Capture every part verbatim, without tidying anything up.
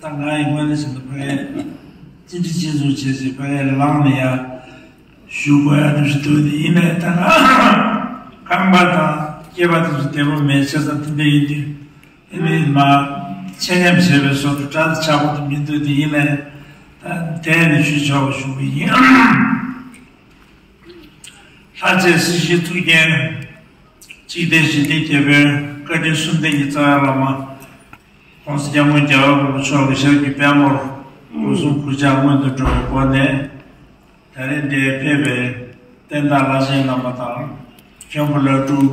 ད་ང་ཡི་ངོས་ནས་བྱས་ན་ཕ་གིར་ཅི་འདྲ་ཅི་བཟོ་བྱས་ཚེ་ཕ་གིར་ལངས་ནས་ཡར་བཞུགས་དགོས་ཡ་འདྲ་ཞིག་འདུག་དེ་ཡིན་ནའི་ད་ང་རྐང་པ་དང་སྐེད་པ་དེ་ཚོ་བདེ་པོ་མེད་བྱས་ཙང་དེ་འདྲ་ཡིན་དུས། ཨ་ནི་མ་ཆེ་ཉམས་བྱས་པའི་བཟོ་འདྲ་འདྲ་ཆགས་པོ་དེ་མི་འདུག་དེ་ཡིན་ནའི་ད་དེ་ནས་ཞུ་ཆོག་པ་ཞུ་གི་ཡིན། ལྷ་རྩེའི་སྲིད་ཞིའི་གཙུག་རྒྱན། འཇིག་རྟེན་ཞི་བདེའི་དེད་དཔོན་བཀའ་དྲིན་གསུམ་ལྡན་གྱི་རྩ་བའི་བླ་མ། ༸གོང་ས་༸སྐྱབས་མགོན་རྒྱལ་བ་རིན་པོ་ཆེ་མཆོག་གི་ཞབས་ཀྱི་པད་མོར་སྒོ་གསུམ་གུས་ཕྱག་སྔོན་དུ་འགྲོ་བའི་སྒོ་ནས། ད་རེས་འདིར་ཕེབས་པའི་བསྟན་བདག་བླ་ཆེན་རྣམ་པ་དང་། མཁན་པོ་བླ་སྤྲུལ།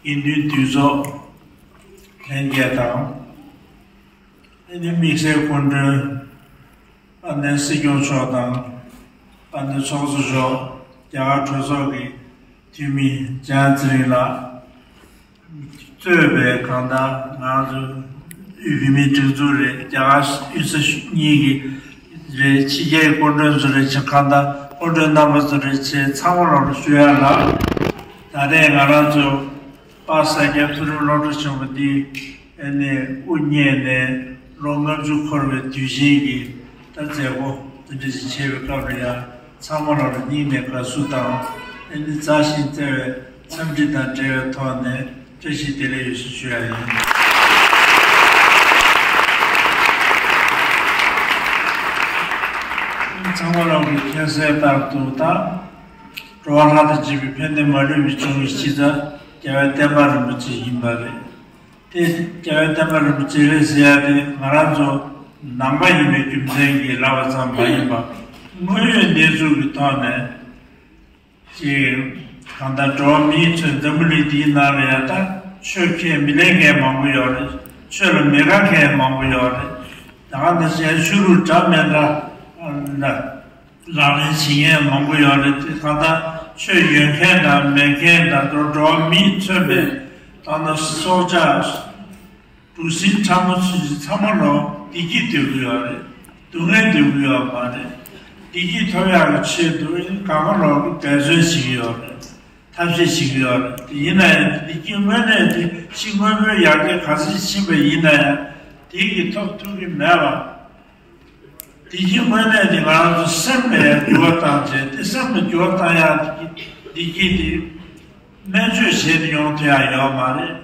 དགེ་འདུན་འདུས་ཚོགས་ལྷན་རྒྱས་དང་། ཨ་ནི་དམིགས་བསལ་སྐུ་མགྲོན། དཔལ་ལྡན་སྲིད་སྐྱོང་མཆོག་དང་། དཔལ་ལྡན་ཚོགས་གཙོ་མཆོག་རྒྱ་གར་གྲོས་ཚོགས་ཀྱི་འཐུས་མི་འཇམ་དབྱངས་ཚེ་རིང་ལགས་གཙོས་པའི་གང་ལྟར་ང་ཚོ་དབུས་བོད་མིའི་སྒྲིག་འཛུགས་རེད། རྒྱ་གར་དབུས་ས་གཉིས་ཀྱི་རེད། ཕྱི་རྒྱལ་སྐུ་མགྲོན་ཚོ་རེད། ཆེ་གང་ལྟར་སྐུ་མགྲོན་རྣམ་པ་ཚོ་རེད། ཆེ་ཚང་མ་ལ་ཞུ་ཡ་ལ། ད་རེས་ང་རང་ཚོ་པ་ས་སྐྱ་མཐོ་རིམ་སློབ་གྲྭ་ཆེན་མོ་འདི་ཨ་ནི་དབུ་བརྙེས་ནས་ལོ་ལྔ་བཅུ་འཁོར་བའི་དུས་ཆེན་གྱི་ད་མཛད་སྒོ་འདི་འདྲ་ཞིག་བྱེད་པའི་སྐབས་ལ་ཡང་ཚང་མ་ལ་སྙིང་ནས་དགའ་བསུ་དང་། ཨ་ནི་མཛའ་ཞིང་བརྩེ་བའི་འཚམས་འདྲི་དང་འབྲེལ་བའི་ཐོག་ནས་བཀྲ་ཤིས་བདེ་ལེགས་ཡོད་ཞུ་ཞུ་ཡ་ཡིན། ཚང་མ་ལ་གི་མཁྱེན་གསལ་ལྟར་དུ་ད་འགྲོ་བ་ལྷ་དང་བཅས་པའི་ཕན་བདེ་མ་ལུས་པའི་འབྱུང་བའི་གཞི་རྩ་རྒྱལ་བའི་བསྟན་པ་རིན་པོ་ཆེ་ཡིན་པ་རེད། དེ་རྒྱལ་བའི་བསྟན་པ་རིན་པོ་ཆེ་རེད་ཟེར་ཡ་དེ་ང་རང་ཚོ་ནང་པ་ཡིན་པའི་རྒྱུ་མཚན་གྱིས་ལབ་པ་ཙམ་མ་ཡིན་པར་དངོས་ཡོད་གནས་ཚུལ་གྱི་ཐོག་ནས་ཅིག་གང་ལྟར་འགྲོ་བ་མིའི་ཚོས་འཛམ་བུ་གླིང་འདིའི་ནང་ལ་ཡ་ད་ཆོས་ཁས་མི་ལེན་མཁན་མང་པོ་ཡོད་རེད། ཆོས་ལ་མི་དགའ་མཁན་མང་པོ་ཡོད་རེད། ད་ག་ནང་བཞིན་ཆོས་ལུགས་འདྲ་མི་འདྲ་ལ། ལག་ལེན་བྱེད་མཁན་མང་པོ་ཡོད་རེད་དེ། གང་ལྟར་ཆོས་ཡོད་མཁན་དང་མེད་མཁན་དང་འགྲོ་བ་མིས་མཚོན་པའི་ད་ལྟ་སྲོག་ཆགས་འབུ་སྲིན་ཕྲ་མོ་ཚོས་ཚང་མ་ལོ་བདེ་སྐྱིད་འདོད་ཀྱི་ཡོད་རེད། སྡུག་བསྔལ་འདོད་ཀྱི་ཡོད་མ་རེད། བདེ་སྐྱིད་ཐོབ་ཡག་གི་ཆེད་དུ་གང་ག་ལོ་འབད་བརྩོན་བྱེད་ཀྱི་ཡོད་རེད། ཐབས་ཤེས་བྱེད་ཀྱི་ཡོད་རེད། དེ་ཡིན་ན་ཡང་བདེ་སྐྱིད་དངོས་གནས་དེ་ཕྱི་དངོས་པོའི་ཡར་རྒྱས་ག་ཚོད་ཕྱིན་པ་ཡིན་ན་ཡང་དེ་གིས་ཐོབ་ཐུབ་ཀྱི་མེད་པ། བདེ་སྐྱིད་དངོས་གནས་དེ་ང་རང་ཚོ་སེམས་ལ་ཡང་འགྱུར་བ་བཏང་བྱས་ཏེ། སེམས་ལ་འགྱུར་བ་བཏང་ཡག་དེ་བདེ་སྐྱིད་དེ་སྨན་བཅོས་བྱས་ཏེ་ཡོང་ཐུབ་ཡག་ཡོད་མ་རེད།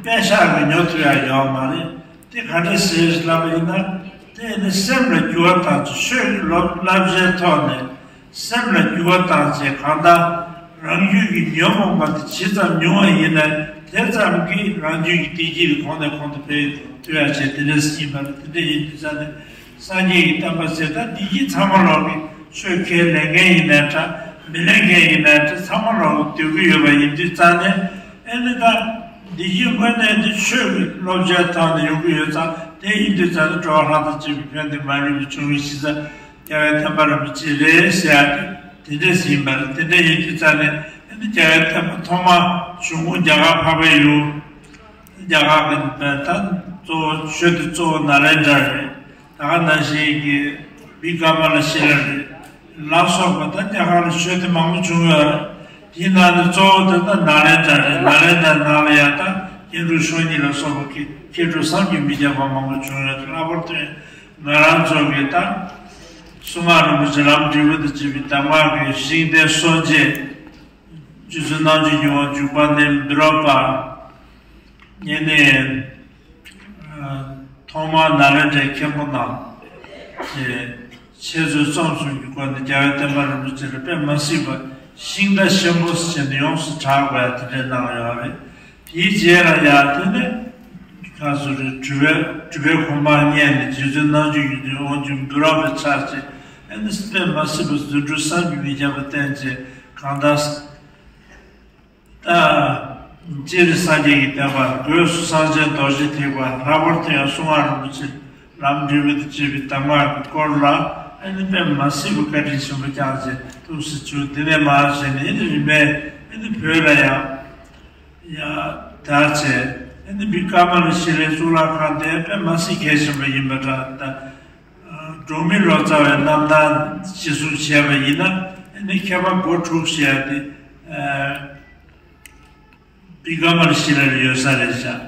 པད་ཤག་གིས་ཉོ་ཐུབ་ཡག་ཡོད་མ་རེད། དེ་ག་འདྲས་ཟེར་ལབ་པ་ཡིན་ན། དེ་ནི་སེམས་ལ་འགྱུར་བ་བཏང་བྱས་ཆོས་ཀྱི་སློབ་བསླབ་བྱའི་ཐོག་ནས། སེམས་ལ་འགྱུར་བ་བཏང་བྱས་གང་ལྟར་རང་རྒྱུད་ཀྱི་ཉོན་མོངས་པ་དེ་ཇི་ཙམ་ཉུང་བ་ཡིན་ན་དེ་ཙམ་གྱིས་རང་རྒྱུད་ཀྱི་བདེ་སྐྱིད་ཀྱི་གོང་ནས་གོང་དུ་འཕེལ་ཐུབ་ཡ་བྱས། དེ་འདྲ་ཡིན་པ་རེད། དེ་འདྲ་ཡིན་དུས་ཙང་ནས་སངས་རྒྱས་ཀྱི་བསྟན་པ་ཟེར་ད་བདེ་སྐྱིད་ཚང་མ་ལོག་གི་ཆོས་ཁས་ལེན་མཁན་ཡིན་ནའི་འདྲ། མི་ལེན་མཁན་ཡིན་ནའི་འདྲ། ཚང་མ་ལོག་གི་འདོད་ཀྱི་ཡོད་པ་ཡིན་དུས་ཙང་ནས། ཨེ་ནི་ད་བདེ་སྐྱིད་དངོས་གནས་དེ་ཆོས་ཀྱི་བསླབ་བྱའི་ཐོག་ནས་ཡོང་གི་ཡོད་ཙང་། དེ་ཡིན་དུས་ཙང་ནས་འགྲོ་བ་ལྷ་དང་བཅས་པའི་ཕན་བདེ་མ་ལུས་པའི་འབྱུང་བའི་གཞི་རྩ་རྒྱལ་བའི་བསྟན་པ་རིན་པོ་ཆེ་རེད་ཟེར་ཡ་དེ་དེ་འདྲས་ཡིན་པ་རེད། དེ་འདྲས་ཡིན་དུས་ཙང་ནས་ཨ་ནི་རྒྱལ་བའི་བསྟན་པ་ཐོག་མ་བྱུང་ཁུངས་རྒྱ་གར་འཕགས་པའི་ཡུལ། རྒྱ་གར་གྱི་ད་གཙོ་བོ་ཆོས་སྡེ་གཙོ་བོ་ནཱ་ལེནྡྲ་རེད། ད་ག་ནང་བཞིན་གྱི་བི་ཀ་མ་ལ་ཤི་ལ་རེད། ལ་སོགས་པ་ད་རྒྱ་གར་ལ་ཆོས་སྡེ་མང་པོ་བྱུང་ཡོད་རེད། དེའི་ནང་ནས་གཙོ་བོ་དེ་ད་ནཱ་ལེནྡྲ་རེད། ནཱ་ལེནྡྲ་ནང་ལ་ཡང་ད་སྐྱེ་འགྲོ་ཤོ་རྙི་ལ་སོགས་པ་མཁས་མཁས་གྲུབ་བསམ་གྱིས་མི་ཁྱབ་པ་མང་པོ་བྱུང་ཡོད་རེད། ལྷག་པར་དུ་ང་རང་ཚོ་གི་ད་གསུང་ངག་རིན་པོ་ཆེ་ལམ་འབྲས་བུ་དང་བཅས་པའི་གདམས་ངག་གི་ཤིང་རྟའི་སྲོལ་འབྱེད། རྗེ་བཙུན་རྣམ་དཔྱོད་ཀྱི་དབང་ཕྱུག་དཔལ་ལྡན་བི་རོ་པ། ཨ་ནི་ཐོག་མར་ནཱ་ལེནྡྲའི་མཁན་པོ་རྣམས་ཀྱིས་འཆད་རྩོད་རྩོམ་གསུམ་གྱི་སྒོ་ནས་རྒྱལ་བའི་བསྟན་པ་རིན་པོ་ཆེ་ལ་དཔེ་མ་སྲིད་པ་ཤིང་རྟ་ཆེན་པོ་ཟེར་ནས་ཡོངས་སུ་གྲགས་པ་དེ་འདྲ་གནང་ཡོད་རེད། དེའི་རྗེས་ལ་ཡང་དེ་ནས་ཁ་སོ་རེ་གྲུབ་པའི་གྲུབ་པའི་གོ་འཕང་བརྙེས་ནས་རྗེ་བཙུན་རྣམ་དཔྱོད་ཀྱི་དབང་ཕྱུག་བི་རོ་པའི་ཕྱག་རྗེས། ཨ་ནི་དཔེ་མ་སྲིད་པ་རྫུ་འཕྲུལ་བསམ་གྱིས་མི་ཁྱབ་པ་བསྟན་བྱས། གང་ལྟར་ད་སྤྱིར་སངས་རྒྱས་ཀྱི་བསྟན་པ། སྒོས་སུ་གསང་ཆེན་རྡོ་རྗེ་ཐེག་པ། ལྷག་པར་དུ་ཡང་གསུང་ངག་རིན་པོ་ཆེ་ལམ་འབྲས་བུ་དང་བཅས་པའི་གདམས་ངག་གི་སྐོར་ལ་ཨ་ནི་དཔེ་མ་སྲིད་པ་བཀའ་དྲིན་ཆེན་པོ་བསྐྱངས་བྱས་ཐུགས་སུ་ཆུད། དེ་ནས་མར་བྱས་ནས་ཨ་ནི་རིམ་པས་ཨ་ནི་བོད་ལ་ཡང་ཡང་དར་བྱས། ཨ་ནི་བི་ཀ་མ་ལ་ཤི་ལའི་གཙུག་ལག་ཁང་དེ་དཔེ་མ་སྲིད་གལ་ཆེན་པོ་ཡིན་པ་འདྲ། ད་འབྲོག་མི་ལོ་ཙཱ་བའི་རྣམ་ཐར་གཞིར་བཟུང་བྱས་པ་ཡིན་ན། ཨ་ནི་མཁས་པ་སྒོ་དྲུག་ཞེས་ཏེ་བི་ཀ་མ་ལ་ཤི་ལ་ལ་ཡོད་ས་རེད་ཤག་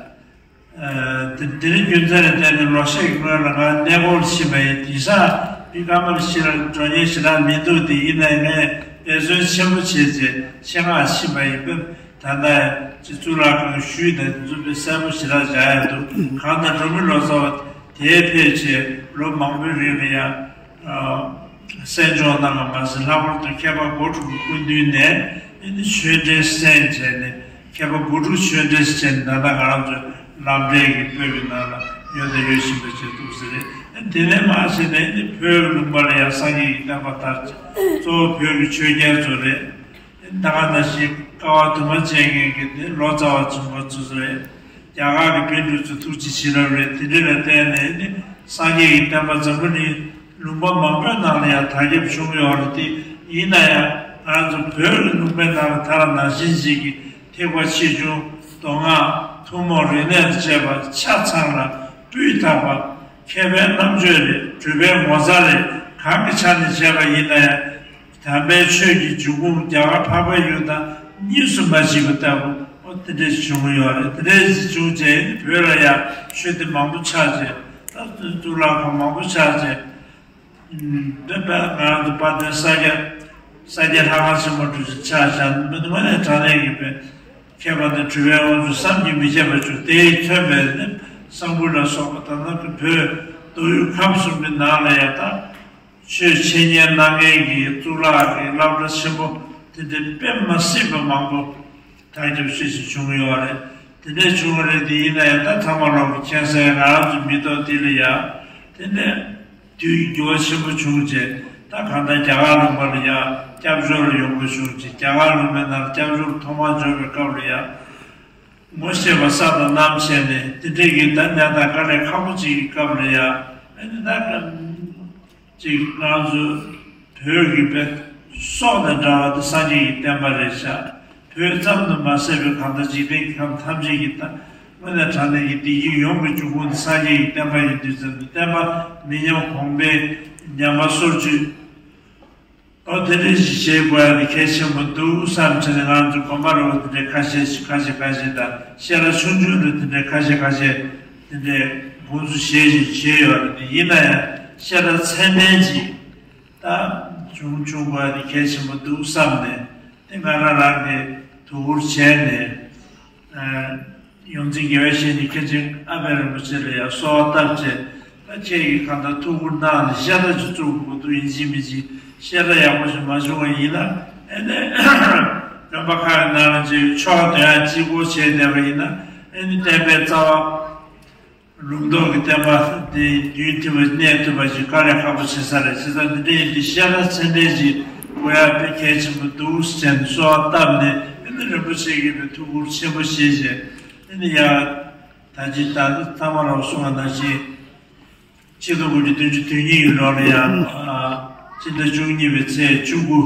དེ་དེ་རིང་རྒྱུ་མཚན་ལ་བརྟེན་ནས་ལོ་ཤས་ཀྱི་སྔོན་ལ་ང་གནས་སྐོར་ཕྱིན་པ་ཡིན། དེང་སང་མི་སྐར་མ་ཞིག་ལ་འགྲོ་མཁན་ཞེ་དྲག་མི་འདུག་དེ་ཡིན་ནའི་ངས་འབད་བརྩོན་ཆེན་པོ་བྱས་རྗེས་ཆེད་མངགས་ཕྱིན་པ་ཡིན་པས། ད་ལྟ་ཅི་གཙུག་ལག་ཁང་ཞུས་དང་དེ་ཚོ་དཔེ་གསལ་པོ་ཞེ་དྲག་མཇལ་ཡ་འདུག་གང་ལྟར་འབྲོག་མི་ལོ་ཙཱ་བ་དེའི་ཕེབས་རྗེས་ལོ་མང་པོའི་རིང་ལ་ཡང་། གསན་སྦྱོང་གནང་བ་མ་ཟད། ལྷག་པར་དུ་མཁས་པ་སྒོ་དྲུག་གི་སྐུ་མདུན་ནས་ཨེ་ནི་ཆོས་འབྲེལ་གསན་བྱས་ནས། མཁས་པ་སྒོ་དྲུག་ཆོས་འབྲེལ་བྱས་ནས། ད་ལྟ་ང་རང་ཚོ་ལམ་འབྲས་ཀྱི་པོད་ཀྱི་ནང་ལ་ཡོད་དང་ཡོད་བཞིན་པ་བྱས་འདུག་ཟེར་རེད། དེ་ནས་མ་ཟད་ནས་ཨེ་ནི་བོད་ལུང་པ་ལ་ཡང་སངས་རྒྱས་ཀྱི་བསྟན་པ་དར་ཅིག་གཙོ་བོ་བོད་ཀྱི་ཆོས་རྒྱལ་ཚོ་རེད། ད་ག་ནང་བཞིན་ཀ་བ་དུ་མ་བྱས་མཁན་གྱི་དེ་ལོ་ཙཱ་བ་ཆེན་པོ་ཚོ་རེད། རྒྱ་གར་གྱི་པཎ་གྲུབ་ཚོ་ཐུགས་རྗེ་ཆེ་རབས་རེད། དེ་འདྲ་ལ་བརྟེན་ནས་ནི་སངས་རྒྱས་ཀྱི་བསྟན་པ་འཛམ་བུ་གླིང་ལུང་པ་མང་པོའི་ནང་ལ་ཡང་དར་ཁྱབ་བྱུང་ཡོད་རེད་དེ། ཡིན་ན་ཡང་ང་ཚོ་བོད་ཀྱི་ལུང་པའི་ནང་ལ་ད་ག་ནང་བཞིན་ཞིག་གི་ཐེག་པ་ཆེ་ཆུང་མདོ་སྔགས་ཐུན་མོང་རིག་གནས་དང་བཅས་པ་ཆ་ཚང་ལ་སྤུས་དག་པ། མཁས་པའི་རྣམ་དཔྱོད་རེད། གྲུབ་པའི་ངོ་མཚར་རེད། གང་གི་ཆ་ནས་བྱས་པ་ཡིན་ན་ཡང་། དམ་པའི་ཆོས་ཀྱི་འབྱུང་ཁུངས་རྒྱ་གར་འཕགས་པའི་ཡུལ་དང་གཉིས་སུ་མ་མཆིས་པ་ལྟ་བུ། འོ་དེ་འདྲ་ཞིག་བྱུང་ཡོད་རེད། དེ་འདྲ་ཞིག་བྱུང་རྗེས་ནི་བོད་ལ་ཡང་ཆོས་སྡེ་མང་པོ་ཆགས་རྗེས། ད་གཙུག་ལག་ཁང་མང་པོ་ཆགས་རྗེས། ཨུམ། འདི་ལྟར་ང་རང་ཚོ་དཔལ་ལྡན་ས་སྐྱ། ས་སྐྱ་ལྷ་ཁང་ཆེན་མོ་འདྲ་ཞིག་ཆགས་བཞག་ན། མི་དངོས་གནས་དྲང་གནས་ཀྱི་བོད་མཁས་པ་དང་གྲུབ་པའི་དབང་ཕྱུག་བསམ་གྱིས་མི་ཁྱབ་པ་བྱུང་། དེས་མཚོན་པའི་ནི་གསང་ཕུ་ལ་སོགས་པ། ད་ལྟ་བོད་མདོ་དབུས་ཁམས་གསུམ་གྱི་ནང་ལ་ཡང་ད། ཆོས་འཆད་ཉན་གནང་མཁན་གྱི་གཙུག་ལག་གི་སློབ་གྲྭ་ཆེན་པོ་དེ་འདྲ་དཔེ་མ་སྲིད་པ་མང་པོ་དར་ཁྱབ་ཆེ་ཞིག་བྱུང་ཡོད་རེད། དེ་འདྲ་བྱུང་བ་རེད། དེ་ཡིན་ན་ཡང་ད་ཐ་མ་ལོག་གི་མཁྱེན་གསལ་ང་རང་ཚོ་མི་ཐོག་འདི་ལ་ཡང་དེ་འདྲ་དུས་ཀྱི་འགྱུར་བ་ཆེན་པོ་བྱུང་རྗེས། ད་གང་ལྟར་རྒྱ་གར་ལུང་པ་ལ་ཡང་སྐྱབས་བཅོལ་ལ་ཡོང་དགོས་བྱུང་རྗེས། རྒྱ་གར་ལུང་པའི་ནང་སྐྱབས་བཅོལ་ཐོག་མར་འབྱོར་བའི་སྐབས་ལ་ཡང་ངོ་ཤེས་པ་ས་དང་གནམ་བྱས་ནས། དེ་འདྲའི་གི་ད་གནས་སྟངས་དཀའ་ལས་ཁག་པོ་ཅིག་གི་སྐབས་ལ་ཡང་། ཨ་ནི་ད་ཅིག་ང་ཚོ་བོད་ཀྱི་དཔེ་སྲོག་དང་འདྲ་བ་དེ་སངས་རྒྱས་ཀྱི་བསྟན་པ་རེད་ཤག་བོད་ཙམ་དུ་མ་ཟད་པའི་གང་ལྟར་འཇིག་རྟེན་གྱི་ཁམས་ཐམས་ཅད་ཀྱི་ད་དངོས་གནས་དྲང་གནས་ཀྱི་བདེ་སྐྱིད་ཡོངས་ཀྱི་འབྱུང་ཁུངས་དེ་སངས་རྒྱས་ཀྱི་བསྟན་པ་ཡིན་དུས་ཙམ་དུ། བསྟན་པ་མི་ཉམས་གོང་འཕེལ་ཉམས་པ་སོར་ཆུད། ཨོ་དེ་འདྲ་ཞིག་བྱེད་དགོས་ཡ་དེ་གལ་ཆེན་པོ་འདུག་བསམ་བྱས་ནས། ང་ཚོ་དགོན་པ་རེ་བ་དེ་འདྲའི་ཁ་ཤས་ཤིག་ཁ་ཤས་ཁ་ཤས་དང་། བཤད་གྲྭ་ཆུང་ཆུང་རེ་དེ་འདྲའི་ཁ་ཤས་ཁ་ཤས་དེ་འདྲའི་དགོངས་ཚུལ་བཞེས་བཞིན་བྱས་ཡོད་རེད། དེ་ཡིན་ན་ཡང་བཤད་གྲྭ་ཚད་ལྡན་ཅིག་ད་བྱུང་བྱུང་དགོས་ཡ་དེ་གལ་ཆེན་པོ་འདུག་བསམ་ནས། དེ་ང་རང་རང་གིས་དོ་ཁུར་བྱས་ནས། ཡོངས་འཛིན་དགེ་བའི་བཤེས་གཉེན་མཁན་ཆེན་ཨ་པད་རིན་པོ་ཆེ་ལ་ཡང་གསོལ་བ་བཏབ་བྱས། ད་ཁྱེད་ཀྱིས་གང་ལྟར་ཐུགས་ཁུར་གནང་ནས་བཤད་གྲྭ་ཅིག་བཙུགས་དགོས་འདུག་ཡིན་གཅིག་མིན་གཅིག་བཤད་གྲྭ་ཡག་པོ་ཞིག་མ་བྱུང་བ་ཡིན་ན། ཨེ་ནས་དགོན་པ་ཁག་གི་ནང་ལ་ཅིག་ཆོ་ག་འདོན་ཡ་གཅིག་པོ་བྱས་བསྡད་པ་ཡིན་ན། ཨེ་ནས་བསྟན་པའི་རྩ་བ་ལུང་རྟོགས་ཀྱི་བསྟན་པ་དེ་རྒྱུན་མཐུད་པ་གནས་ཐུབ་པ་ཞིག་དཀའ་ལས་ཁག་པོ་ཆེ་ས་རེད། བྱས་ཙང་འདི་འདྲ་ཡིན་དུས་བཤད་གྲྭ་ཚད་ལྡན་ཅིག་དགོས་ཡ་དཔེ་གལ་ཆེན་པོ་འདུག་ཟེར་ནས་གསོལ་བ་བཏབ་ནས། ཨེ་ནས་རིན་པོ་ཆེ་གིས་ཐུགས་ཁུར་ཆེན་པོ་བཞེས་བྱས། ཨེ་ནས་ཡང་ད་ཅི་ད་ཐ་མ་ལ་གསུངས་པ་ནང་བཞིན། ཆིག་སྟོང་དགུ་བརྒྱ་བདུན་ཅུ་དོན་གཉིས་ཀྱི་ལོ་ལ་ཡང་། ཨ། སྤྱི་ཟླ་བཅུ་གཉིས་པའི་ཚེས་བཅུ་དགུ།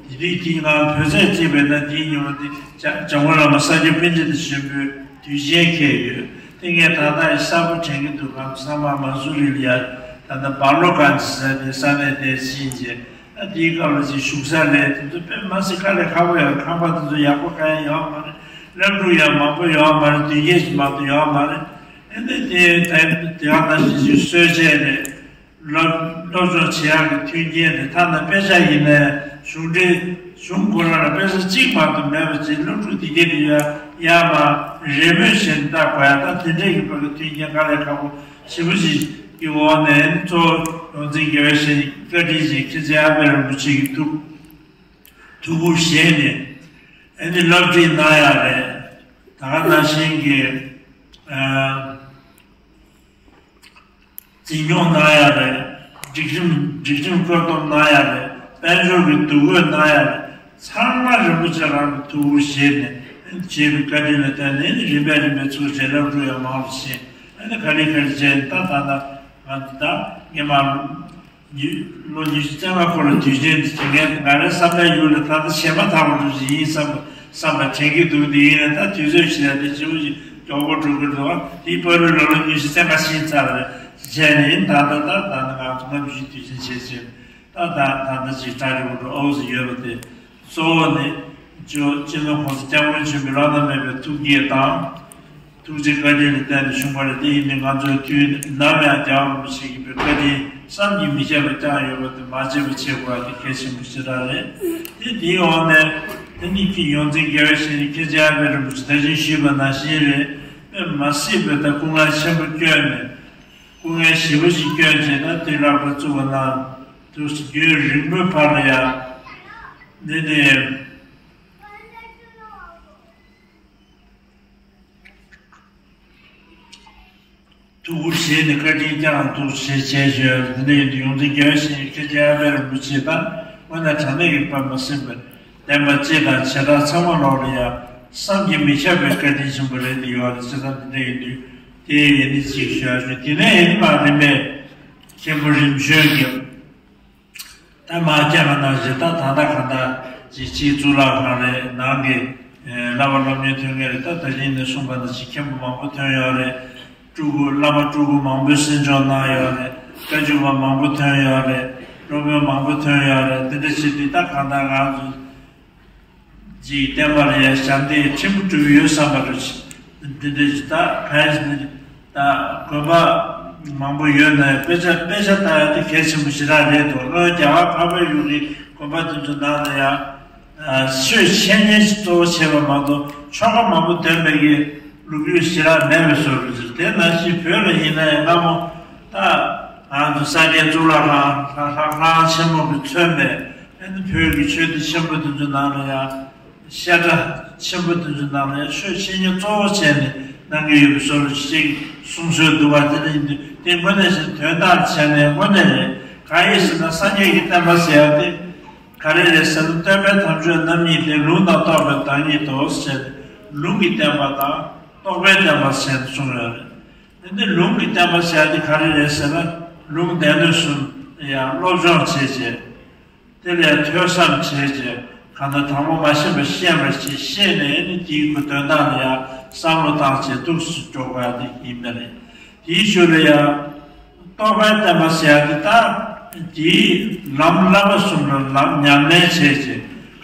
དེ་རིང་འདི་ང་བོད་ཚེས་གཅིག་པའི་ན། དེའི་ཉིན་མོ་འདི་འཇམ་མགོན་བླ་མ་ས་སྐྱ་པཎྜི་ཏ་ཆེན་པོའི་དུས་ཆེན་འཁེལ་ཡོད། དེ་ངས་ད་ལྟ་གསལ་པོ་དྲན་གྱི་འདུག་གམ། ཚང་མ་མ་སུ་རི་ལ་ཡ་ད་ལྟ་སྦ་ལོ་གྷན་ཇི་ཟེར་དེ་ས་གནས་དེར་ཕྱིན་རྗེས། ཨ། དེའི་སྐབས་ལ་ཅིག་བཞུགས་ས་རེད། དེ་ཚོ་དཔེ་མ་སྲིད་དཀའ་ལས་ཁག་པོ་ཡོད། ཁང་པ་དེ་ཚོ་ཡག་པོ་གང་ཡང་ཡོད་མ་རེད། སློབ་ཕྲུག་ཡང་མང་པོ་ཡོད་མ་རེད། དུས་རྒྱུན་ཞིག་མང་པོ་ཡོད་མ་རེད། ཨ་ནི་དེ་ད་དེ་ག་ནང་བཞིན་ཅིག་གསོལ་ཆས་རེད། སློབ་སློབ་སྦྱོང་བྱེད་ཡག་གི་མཐུན་རྐྱེན་རེད། ཐ་ན་དཔེ་ཆ་ཡིན་ནའི་གཞུང་འབྲེལ་གཞུང་ཁོ་རང་ལ་དཔེ་ཆ་གཅིག་མ་གཏོགས་མེད་པ་ཅིག་སློབ་ཕྲུག་དེ་གས་དེ་ཡ་ཡར་མར་རེས་མོས་བྱས་ནས་ལྟ་དགོས་ཡ། ད་དེ་འདྲས་ཀྱི་བར་གྱི་མཐུན་རྐྱེན་དཀའ་ལས་ཁག་པོ་ཞེ་པོ་ཅིག་གི་འོག་ནས། གཙོ་བོ་ཡོངས་འཛིན་དགེ་བའི་བཤེས་གཉེན་བཀའ་དྲིན་ཅན་མཁན་ཆེན་ཨ་པད་རིན་པོ་ཆེ་གིས་ཐུགས་ཐུགས་ཁུར་བཞེས་ནས། ཨ་ནི་སློབ་ཁྲིད་གནང་ཡག་རེད། ད་ག་ནང་བཞིན་གྱི། ཨ། འཛིན་སྐྱོང་གནང་ཡག་རེད། སྒྲིག་ཁྲིམས། སྒྲིག་ཁྲིམས་བཀོད་འདོམས་གནང་ཡག་རེད། དཔལ་འབྱོར་གྱི་འདུ་འགོད་གནང་ཡག་རེད། ཚང་མ་རིན་པོ་ཆེ་རང་གིས་ཐུགས་ཁུར་བཞེས་ནས་བྱས་པའི་བཀའ་དྲིན་ལ་བརྟེན་ནས། རིམ་པས་རིམ་པས་ཚུར་རྗེས་སློབ་ཕྲུག་ཡང་མང་རུ་ཕྱིན། ཨ་ནི་ག་ལེ་ག་ལེ་བྱས་ནས། ད་ད་ལྟ་ང་འདི་ད་སྔོན་མ་ལོ་ཉི་ལོ་ཉི་ཤུ་རྩ་ལྔ་འཁོར་ལ་དུས་ཆེན་འདི་བྱེད་མཁན། ང་རའི་བསམ་པའི་ཡུལ་ལ་ད་ལྟ་བྱས་མ་ཐག་པ་འདྲ་ཞིག་ཡིན་བསམ་བསམ་པ་དྲན་གྱི་འདུག་འདི་ཡིན་ན་ད་དུས་ཚོད་ཕྱིན་ཡ་དེ་ཞེ་པོ་ཞིག་མགྱོགས་པོ་འགྲོ་གི་འདུག་དེའི་བར་དུ་ལོ་ལོ་ཉི་ཤུ་རྩ་ལྔ་ཕྱིན་ཚར་རེད། བྱས་ནས་ཡིན། ད་ལྟ་ད་ད་ནི་ང་ཚོ་སྔ་ཕྱིའི་དུས་ཆེན་བྱས་བྱས། ད་ད་ད་ལྟ་ཅིག་གྲ་སྒྲིག་འགྲོ་ཨོ་ཟི་ཡོད་པ་དེ། གཙོ་བོ་ནི་ཇོ་སྤྱི་ནོར་༸གོང་ས་༸སྐྱབས་མགོན་ཆེན་པོའི་བླ་ན་མེད་པའི་ཐུགས་བསྐྱེད་དང་། ཐུགས་རྗེ་བཀའ་དྲིན་ལ་བརྟེན་ནས་བྱུང་བ་རེད། དེ་ཡིན་དུས་ང་ཚོས་དུས་ནམ་ཡང་རྒྱལ་བ་རིན་པོ་ཆེ་གི་བཀའ་དྲིན་བསམ་གྱིས་མི་ཁྱབ་པ་བསྐྱངས་ཡོད་པ་དེ་མ་བརྗེད་པ་བྱེད་དགོས་པ་དེ་གལ་ཆེན་པོ་ཞེ་དྲག་རེད། དེ་དེའི་འོག་ནས་དེ་ནི་ཁྱེད་ཡོངས་འཛིན་དགེ་བའི་བཤེས་གཉེན་མཁན་ཆེན་ཨ་པད་རིན་པོ་ཆེ་ད་གིན་ཞུས་པ་ནང་བཞིན་རེད། དཔེ་མ་སྲིད་པའི་ད་སྐུ་ངལ་ཆེན་པོ་བསྐྱོན་ནས་སྐུ་ངལ་ཞེ་པོ་ཞིག་བསྐྱོན་བྱས་ན་དུས་རགས་པ་བཙུགས་པ་ན་དུས་རྒྱུན་རིང་པོའི་བར་ལ་ཡང་འདི་ནི། ཐུགས་ཁུར་བཞེས་ནས་བཀའ་དྲིན་བསྐྱངས་འདུག་ཞེས་བྱས་བརྗོད། དེ་འདྲ་ཡིན་དུས་ཡོངས་འཛིན་དགེ་བའི་བཤེས་གཉེན་མཁན་ཆེན་ཨ་པད་རིན་པོ་ཆེ་དང་དངོས་གནས་དྲང་གནས་ཀྱི་དཔེ་མ་སྲིད་པའི་བསྟན་པ་སྤྱི་དང་བྱེ་བྲག་ཚང་མ་ལོག་ལ་ཡང་བསམ་གྱིས་མི་ཁྱབ་པའི་བཀའ་དྲིན་ཆེན་པོ་རེད་དེ་ཡོད་རེད། བྱས་ཙང་དེ་འདྲ་ཡིན་དུས་དེ་ཡིན་ནི་གཅིག་ཞུ་ཡ་ཞུ། དེ་ནས་ཡིན་མ་རིམ་པས་མཁན་པོ་རིམ་བྱོན་གྱི། ད་མ་སྐྱེས་པ་ནང་བཞིན་ད་ད་ལྟ་གང་ལྟར་ཅིག་ཕྱིའི་གཙུག་ལག་ཁང་རེད། ནང་གི་བསླབ་པ་སློབ་གཉེར་ཐོན་མཁན་རེད། ད་ད་གིན་ནས་གསུངས་པ་ནང་བཞིན་མཁན་པོ་མང་པོ་ཐོན་ཡོད་རེད། སྤྲུལ་སྐུ་བླ་མ་སྤྲུལ་སྐུ་མང་པོས་གསན་སྦྱོང་གནང་ཡོད་རེད། བཀའ་བརྒྱུད་པ་མང་པོ་ཐོན་ཡོད་རེད། སློབ་དཔོན་མང་པོ་ཐོན་ཡོད་རེད། དེ་འདྲ་བྱས་དུས་ད་གང་ལྟར་ང་ཚོ་ཅིག་བསྟན་པ་ལ་ཡང་ཞབས་འདེགས་ཕྲན་བུ་གྲུབ་ཡོད་བསམ་པ་རེད། འདི་འདྲ་ཅིག་ད་གང་ཡིན་ཟེར་ན་ད་དགོན་པ་མང་པོ་ཡོད་ན་ཡང་དཔེ་ཆ་དཔེ་ཆ་ལྟ་ཡག་དེ་གལ་ཆེན་པོ་ཞེ་དྲག་རེད་འདུག་སྔོན་རྒྱ་གར་འཕགས་པའི་ཡུལ་གྱི་དགོན་པ་དེ་ཚོ་ནང་ལ་ཡང་ཆོས་འཆད་ཉན་གཙོ་བོ་བྱས་པ་མ་གཏོགས་ཆོ་ག་མང་པོ་འདོན་པའི་གི་ལོ་རྒྱུས་ཞེ་དྲག་མེད་པའི་བཟོ་འདྲ་ཅིག་དེ་ནང་བཞིན་བོད་ལ་ཡིན་ན་ཡང་སྔ་མོ་ད་ང་ཚོ་ས་སྐྱའི་གཙུག་ལག་ཁང་ལྷ་ཁང་ཆེན་མོ་གིས་མཚོན་པའི་ཨ་ནི་བོད་ཀྱི་ཆོས་སྡེ་ཆེན་པོ་དེ་ཚོ་ནང་ལ་ཡང་བཤད་གྲྭ་ཆེན་པོ་དེ་ཚོ་ནང་ལ་ཡང་ཆོས་འཆད་ཉན་གཙོ་བོ་བྱས་ནས་གནང་གི་ཡོད་པའི་བཟོ་འདྲ་ཅིག་གསུང་སྲོལ་འདུག་པ། དེ་འདྲ་ཡིན་དུས་དེ་དངོས་གནས་བྱས་དོན་དག་བྱས་ནས་དངོས་གནས་རེད། གང་ཡིན་ཟེར་ན་སངས་རྒྱས་ཀྱི་བསྟན་པ་ཟེར་ཡག་དེ་ག་རེ་རེད་ཟེར་ན། སྟོན་པའི་དམ་ཆོས་རྣམ་གཉིས་ཏེ། ལུང་དང་རྟོགས་པའི་བདག་ཉིད་དོ་ཟེར། ལུང་གི་བསྟན་པ་དང་རྟོགས་པའི་བསྟན་པ་ཟེར་གསུངས་ཡོད་རེད། འདི་ལུང་གི་བསྟན་པ་ཟེར་ཡག་དེ་ག་རེ་རེད་ཟེར་ན། ལུང་སྡེ་སྣོད་གསུམ་ཡང་སློབ་སྦྱོང་བྱས་རྗེས། དེ་ལས་ཐོས་བསམ་བྱས་རྗེས་གང་ལྟར་དང་པོ་མ་ཤེས་པ་ཤེས་པ་ཞིག་ཤེས་ནས་ནི་དེའི་གི་དོན་དག་ལ་ཡང་བསམ་བློ་བཏང་བྱས་ཐུགས་སུ་འཇོག་པ་དེ་ཡིན་པ་རེད། དེའི་ཞོར་ལ་ཡང་རྟོགས་པའི་བསྟན་པ་ཟེར་ཡག་དེ་ད་དེའི་ལམ་བསླབ་པ་གསུམ་ལ་ལམ་ཉམས་ལེན་བྱས་རྗེས་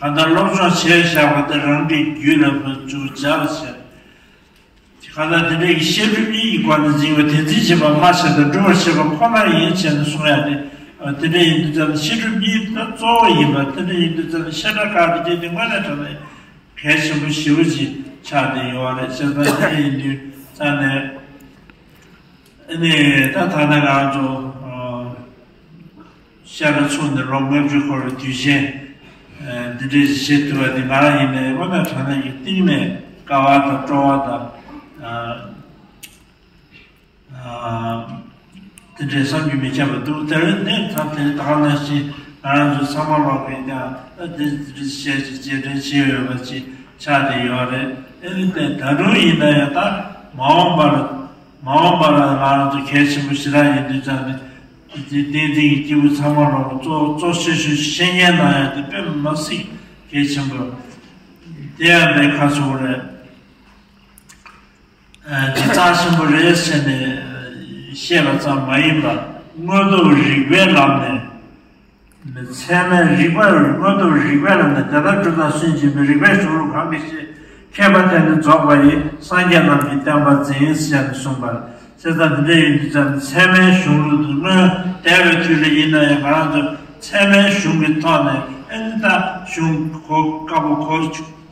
གང་ལྟར་སློབ་སྦྱོང་བྱས་བཞག་པ་དེ་རང་གི་རྒྱུད་ལ་འཇུག་བྱ་བ་བྱས། གང་ལྟར་དེ་འདྲའི་བཤད་སྒྲུབ་གཉིས་ཀྱི་སྒོ་ནས་འཛིན་པ་དེ་འཛིན་བྱེད་པ་སྨྲ་བྱེད་དང་སྒྲུབ་པར་བྱེད་པ་ཁོ་ན་ཡིན་བྱས་ནས་གསུང་ཡག་དེ། དེ་འདྲ་ཡིན་དུས་ཙམ་ནས་བཤད་སྒྲུབ་གཉིས་ད་གཙོ་བོ་ཡིན་པ། དེ་འདྲ་ཡིན་དུས་ཙམ་ནས་བཤད་གྲྭ་ཁག་དེ་གྱད་དེ་དངོས་གནས་དྲང་གནས་གལ་ཆེན་པོ་ཞེ་པོ་ཅིག་ཆགས་བསྡད་ཡོད་རེད། བྱས་ཙང་དེ་འདྲ་ཡིན་དུས་ཙམ་ནས། ཨ་ནི་ད་ཐ་ན་ང་ཚོ་ཨ་ཤ་ཁྲག་ཚུགས་ནས་ལོ་ལྔ་བཅུ་འཁོར་བའི་དུས་ཆེན་ཨ་འདི་འདྲའི་བྱེད་ཐུབ་པ་དེ་ང་རང་ཡིན་ནའི་དངོས་གནས་དྲང་གནས་ཀྱི་གཏིང་ནས་དགའ་བ་དང་སྤྲོ་བ་དང་ཨ་ཨ་དེ་འདྲའི་བསམ་གྱིས་མི་ཁྱབ་པ་འདུག་དེར་ནས་ད་དེ་ད་ག་ནང་བཞིན་ང་རང་ཚོ་ཚང་མ་ལོག་གིས་ཀྱང་ད་དེ་འདྲ་བཤད་ཅིག་རྗེས་དྲན་བྱེད་འོས་པ་ཅིག་ཆགས་བསྡད་ཡོད་རེད། ཨ་ནི་དེ་ད་དུང་ཡིན་ན་ཡང་ད་མ་འོངས་པར། མ་འོངས་པ་ལ་ང་རང་ཚོ་གལ་ཆེན་པོ་ཞེ་དྲག་ཡིན་དུས་ཙང་ནས་དེ་བསྟན་འཛིན་གྱི་སྐྱེས་བུ་ཚང་མ་ལོག་གཙོ་གཙོ་ཆེ་ཤོས་བཤེས་གཉེན་གནང་ཡག་དེ་དཔེ་མ་སྲིད་གལ་ཆེན་པོ། དེ་ཡང་དེ་ཁ་ཚུགས་རེད། ཨ་དེ་རྩ་ཆེན་པོ་རེད་ཟེར་ནས་བཤད་པ་ཙམ་མ་ཡིན་པར་དངོས་སྟོབས་རིགས་པའི་ལམ་ནས། ཚད་མའི་རིགས་པ་དངོས་སྟོབས་རིགས་པའི་ལམ་ནས་དེ་ལྟར་གྲུབ་མཐའ་སུན་འབྱིན་པའི་རིགས་པའི་གཞུང་ལུགས་གང་གིས་ཤེས། མཁས་པ་དེ་ནི་རྫོགས་པ་ཡི། སངས་རྒྱས་རྣམས་ཀྱི་བསྟན་པ་འཛིན་ཟེར་ནས་གསུངས་པ། བྱས་ཙང་འདི་འདྲ་ཡིན་དུས་ཙམ་ཚད་མའི་གཞུང་ལུགས་དེ་སྔོན་འདས་པའི་དུས་ལ་ཡིན་ན་ཡང་ང་རང་ཚོ་ཚད་མའི་གཞུང་གི་ཐོག་ནས་ཨེ་ནི་ད་གཞུང་གོ་དཀའ་པོ་གོ་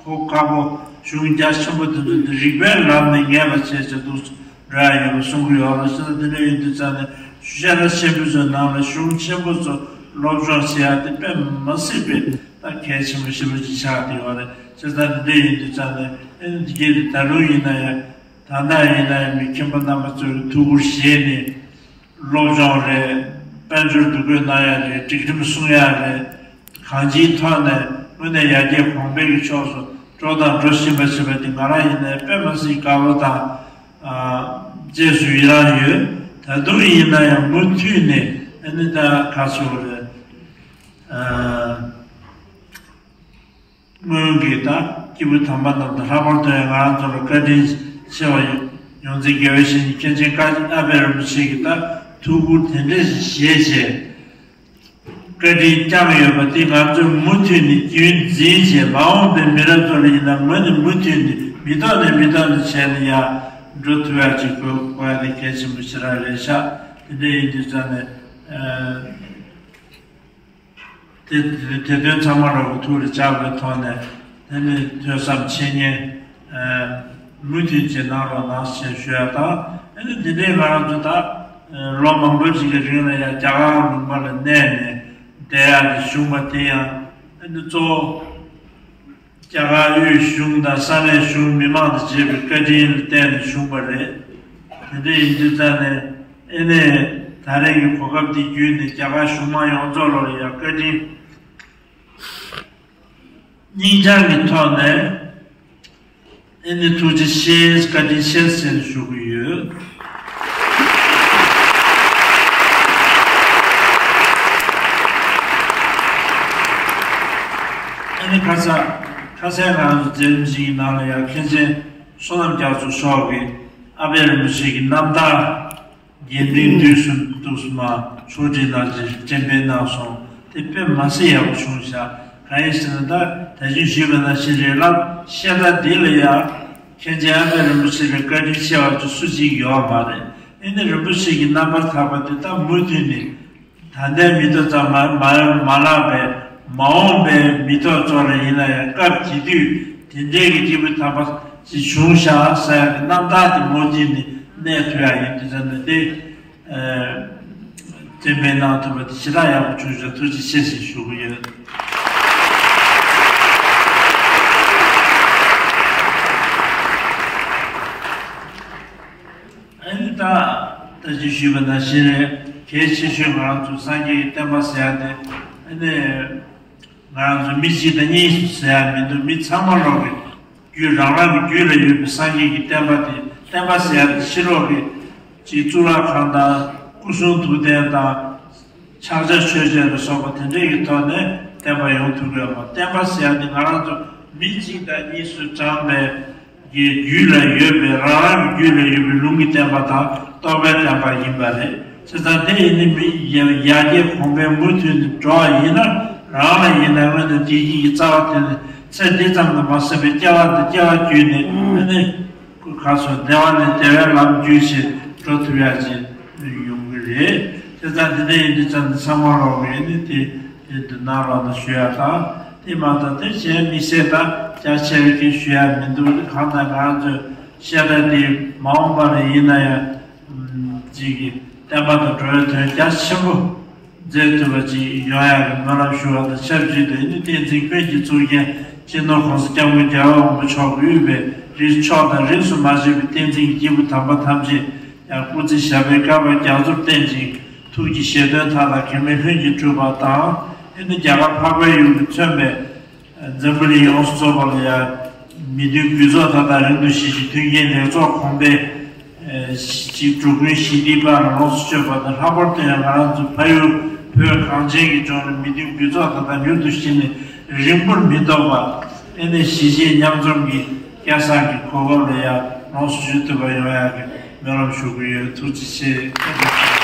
གོ་དཀའ་པོ་གཞུང་རྒྱ་ཆེན་པོ་དེ་ཚོ་འདི་རིགས་པའི་ལམ་ནས་ངེས་པ་བྱས་བྱས་འདུག་འགྲོ་ཡ་ཡོད་པ་གསུང་གི་ཡོད་རེད། བྱས་ཙང་དེ་འདྲ་ཡིན་དུས་ཙང་ནས་ཤེས་རབ་ཆེན་པོའི་ཚོའི་ནང་ལ་གཞུང་ཆེན་པོ་ཚོ་སློབ་སྦྱོང་བྱེད་ཡ་དེ་དཔེ་མ་སྲིད་པའི་ད་གལ་ཆེན་པོ་ཞེ་པོ་ཅིག་ཆགས་བསྡད་ཡོད་རེད། བྱས་ཙང་དེ་འདྲ་ཡིན་དུས་ཙང་ནས་ཨེ་ནི་དེ་གས་དེ་ད་རུང་ཡིན་ན་ཡང་ད་ལྟ་ཡིན་ན་ཡང་མི་མཁན་པོ་རྣམ་པ་ཚོས་ཐུགས་ཁུར་བཞེས་ནས། སློབ་སྦྱོང་རེད། དཔལ་འབྱོར་འདུ་འགོད་གནང་ཡ་རེད། སྒྲིག་ཁྲིམས་སྲུང་ཡ་རེད། གང་ཅིའི་ཐོག་ནས་དངོས་གནས་ཡར་རྒྱས་གོང་འཕེལ་གྱི་ཕྱོགས་སུ་འགྲོ་དང་འགྲོ་བཞིན་པ་ཞིག་པ་འདི་ང་རང་ཡིན་ནའི་དཔེ་མ་སྲིད་དགའ་པོ་དང་། ཨ་རྗེས་སུ་ཡི་རང་ཡོད། ད་དུང་ཡིན་ན་ཡང་མུ་མཐུད་ནས་ཨ་ནི་ད་ག་ཚོད་རེད། ཨ། སྔོན་གྱི་ད་སྐྱེས་བུ་དམ་པ་རྣམས་དང་ལྷག་པར་དུ་ཡང་ང་རང་ཚོ་ལ་བཀའ་དྲིན་ཆེ་བ་ཡོངས་འཛིན་དགེ་བའི་བཤེས་གཉེན་མཁན་ཆེན་ཀ་ཨ་པད་རིན་པོ་ཆེ་གིས་ད་ཐུགས་ཁུར་དེ་འདྲ་ཞིག་བཞེས་བྱས་བཀའ་དྲིན་བསྐྱངས་ཡོད་པ་དེ་ང་ཚོས་མུ་མཐུད་ནས་རྒྱུན་འཛིན་བྱས་མ་འོངས་པའི་མི་རབས་ཚོ་ལ་ཡིན་ན་ངོས་ནས་མུ་མཐུད་ནས་མི་ཐོག་ནས་མི་ཐོག་ནས་བྱས་ནས་ཡ་ འགྲོ་ཐུབ་ཡག་ཅིག་དགོས་དགོས་ཡ་དེ་གལ་ཆེན་པོ་ཞེ་དྲག་རེད་ཤག་དེ་འདྲ་ཡིན་དུས་ཙང་ནས། ཨ། དེ་དེ་དོན་ཚང་མ་རོགས་ཀྱི་ཐུགས་ལ་འཇགས་པའི་ཐོག་ནས། དེ་ནི་ཐོས་བསམ་འཆད་ཉན། ཨ། མུ་མཐུད་བྱེད་གནང་རོགས་གནང་ཞེས་ཞུ་ཡ་དང་། ཨ་ནི་འདི་འདྲའི་ང་རང་ཚོ་ད། ཨ། ལོ་མང་པོ་ཞིག་གི་རིང་ལ་ཡང་རྒྱ་གར་ལུང་པ་ལ་གནས་ནས་བསྡད་ཡག་གི་བྱུང་བ་དེ་ཡང་། ཨ་ནི་གཙོ་བོ། རྒྱ་གར་དབུས་གཞུང་དང་ས་གནས་གཞུང་མི་མང་དང་བཅས་པའི་བཀའ་དྲིན་ལ་བརྟེན་ནས་བྱུང་བ་རེད། དེ་འདྲ་ཡིན་དུས་ཙང་ནས། ཨེ་ནས་ད་རེས་ཀྱི་གོ་སྐབས་འདི་བརྒྱུད་ནས་རྒྱ་གར་གཞུང་མང་ཡོངས་རྫོགས་ལ་ཡང་བཀའ་དྲིན་སྙིང་བཅངས་ཀྱི་ཐོག་ནས། ཨེ་ནས་ཐུགས་རྗེ་ཆེ། བཀའ་དྲིན་ཆེ་ཟེར་ཞུ་གི་ཡོད། ཨ་ནི་ཁ་ས་ཁ་སང་ང་ཚོ་མཛད་རིམ་ཞིག་གི་ནང་ལ་ཡང་མཁན་ཆེན་བསོད་ནམས་རྒྱ་མཚོ་མཆོག་གིས་ཨ་པད་རིན་པོ་ཆེ་གི་རྣམ་ཐར་རྒྱས་འབྲིང་བསྡུས་གསུམ་དུ་མ་ཕྱོགས་སྒྲིག་གནང་ཞིང་འགྲེམས་སྤེལ་གནང་སོང་། དེ་དཔེ་མ་སྲིད་ཡག་པོ་བྱུང་ཤག་གང་ཡིན་ཟེར་ན། ད་ད་གིན་ཞུས་པ་ནང་བཞིན་རེད་ལ། བཤད་གྲྭ་འདི་ལ་ཡང་མཁན་ཆེན་ཨ་པད་རིན་པོ་ཆེ་ལས་བཀའ་དྲིན་ཆེ་བ་ཅིག་སུ་གཅིག་ཡོད་མ་རེད། ཨེ་ནི་རིན་པོ་ཆེ་གི་རྣམ་པར་ཐར་པ་དེ་ད་མུ་མཐུད་ནས། ད་ལྟའི་མི་ཐོག་ཙམ་མ་མ་མ་ལགས་པའི་མ་འོངས་པའི་མི་ཐོག་ཚོ་ལ་ཡིན་ན་ཡང་སྐབས་དེ་དུས་དེ་འདྲའི་གི་སྐྱེས་བུ་དམ་པ་ཞིག་བྱུང་ཤག་ཟེར་ཡག་གི་རྣམ་ཐར་དེ་མུ་མཐུད་ནས་གནས་ཐུབ་ཡག་ཡིན་དུས་ཙང་ནས་དེ། ཨ། འགྲེམས་སྤེལ་གནང་ཐུབ་པ་དེ་ཞེ་དྲག་ཡག་པོ་བྱུང་ཤག་ཐུགས་རྗེ་ཆེ་ཞེས་ཞུ་གི་ཡོད། ཨ་ནི་ད་ད་ཅི་ཞུས་པ་ནང་བཞིན་རེད། གལ་ཆེ་ཤོས་ང་རང་ཚོ་སངས་རྒྱས་ཀྱི་བསྟན་པ་ཟེར་ཡག་དེ། ཨ་ནི་ང་རང་ཚོ་མི་གཅིག་དང་གཉིས་ཟེར་ཡག་མི་འདུག་མི་ཚང་མ་ལོག་གི་རྒྱུད། རང་རང་གི་རྒྱུད་ལ་ཡོད་པའི་སངས་རྒྱས་ཀྱི་བསྟན་པ་དེ། བསྟན་པ་ཟེར་ཡག་དེ་ཕྱི་ལོགས་ཀྱི་ཅིག་གཙུག་ལག་ཁང་དང་སྐུ་གསུང་ཐུགས་རྟེན་དང་། ཕྱག་རྒྱ་མཆོད་ཆས་ལ་སོགས་པ་དེ་འདྲའི་གི་ཐོག་ནས་བསྟན་པ་ཡོང་ཐུབ་ཀྱི་ཡོད་མ། བསྟན་པ་ཟེར་ཡག་དེ་ང་རང་ཚོ་མི་གཅིག་དང་གཉིས་སུ་བགྲངས་པའི་གི་རྒྱུད་ལ་ཡོད་པའི། རང་རང་གི་རྒྱུད་ལ་ཡོད་པའི་ལུང་གི་བསྟན་པ་དང་རྟོགས་པའི་བསྟན་པ་ཡིན་པ་རེད། བྱས་ཙང་དེ་ཡིན་ནི་མི་ཡ་ཡར་རྒྱས་གོང་འཕེལ་མུ་མཐུད་ནས་འགྲོ་བ་ཡིན་ན། རང་ལ་ཡིན་ན་སྔོན་ནས་བདེ་སྐྱིད་ཀྱི་རྩ་བ་དེ་ནི་ཚེ་འདི་ཙམ་དུ་མ་ཟད་པའི་སྐྱེ་བ་དང་སྐྱེ་བ་བརྒྱུད་ནས། ཨ་ནི་སྐུ་ཁ་སོ་བདེ་བ་ནས་བདེ་བའི་ལམ་བརྒྱུད་ཅིག་འགྲོ་ཐུབ་ཡག་ཅིག་ཡོང་གི་རེད། བྱས་ཙང་དེ་འདྲ་ཡིན་དུས་ཙང་ནས་ཚང་མ་ལོག་གི་ཨ་ནི་དེ་དེ་འདུག་གནང་རོགས་གནང་ཞུ་ཡག་དང་། དེ་མ་གཏོགས་དེ་གཞན་དམིགས་བསལ་དང་རྒྱ་ཆེ་བའི་སྐད་ཞུ་ཡག་མི་འདུག་གང་ལྟར་ང་ཚོས་བཤད་གྲྭ་འདི་མ་འོངས་པ་ལ་ཡིན་ན་ཡང་ཅིག་གི་བསྟན་པ་དང་འགྲོ་བའི་དོན་རྒྱ་ཆེན་པོ་མཛད་ཐུབ་པ་ཅིག་ཡོང་ཡག་གི་སྨོན་ལམ་ཞུ་བ་དང་ཆབས་ཅིག་ཏུ། ཨ་ནི་བསྟན་འཛིན་ཀུན་གྱི་གཙུག་རྒྱན་སྤྱི་ནོར་༸གོང་ས་༸སྐྱབས་མགོན་རྒྱལ་བ་དབང་པོ་མཆོག་གིས་དབུས་པའི་རིགས་ཕྱོགས་དང་རིས་སུ་མ་ཆད་པའི་བསྟན་འཛིན་གྱི་སྐྱེས་བུ་དམ་པ་ཐམས་ཅད་ཡང་སྐུ་ཚེ་ཞབས་པད་བསྐལ་པ་རྒྱ་མཚོར་བརྟན་ཅིང་། ཐུགས་ཀྱི་བཞེད་དོན་མཐའ་དག་གེགས་མེད་ལྷུན་གྱིས་གྲུབ་པ་དང་། ཨ་ནི་རྒྱ་གར་འཕགས་པའི་ཡུལ་དུ་མཚོན་པའི་འཛམ་བུ་གླིང་ཡོངས་སུ་རྫོགས་པ་ལ་ཡང་མི་མཐུན་རྒུད་ཚོགས་མཐའ་དག་རིང་དུ་ཞི་ཞིང་། མཐུན་རྐྱེན་ལེགས་ཚོགས་གོང་འཕེལ་ཞིང་། འགྲོ་ཀུན་ཞི་བདེའི་དཔལ་ལ་ལོངས་སུ་སྤྱོད་པ་དང་། ལྷག་པར་དུ་ཡང་ང་རང་ཚོ་ཕ་ཡུལ་བོད་གངས་ཅན་གྱི་ལྗོངས་ལ་མི་མཐུན་རྒུད་ཚོགས་མཐའ་དག་མྱུར་དུ་ཞི་ནས་རིང་པོར་མི་ཐོགས་པ། ཨ་ནི་གཞིས་བྱེས་མཉམ་འཛོམས་ཀྱི་སྐལ་བཟང་གི་གོ་སྐབས་ལ་ཡང་ལོངས་སུ་སྤྱོད་ཐུབ་པ་ཡོང་ཡག་གི་སྨོན་ལམ་ཞུ་གི་ཡོད། ཐུགས་རྗེ་ཆེ།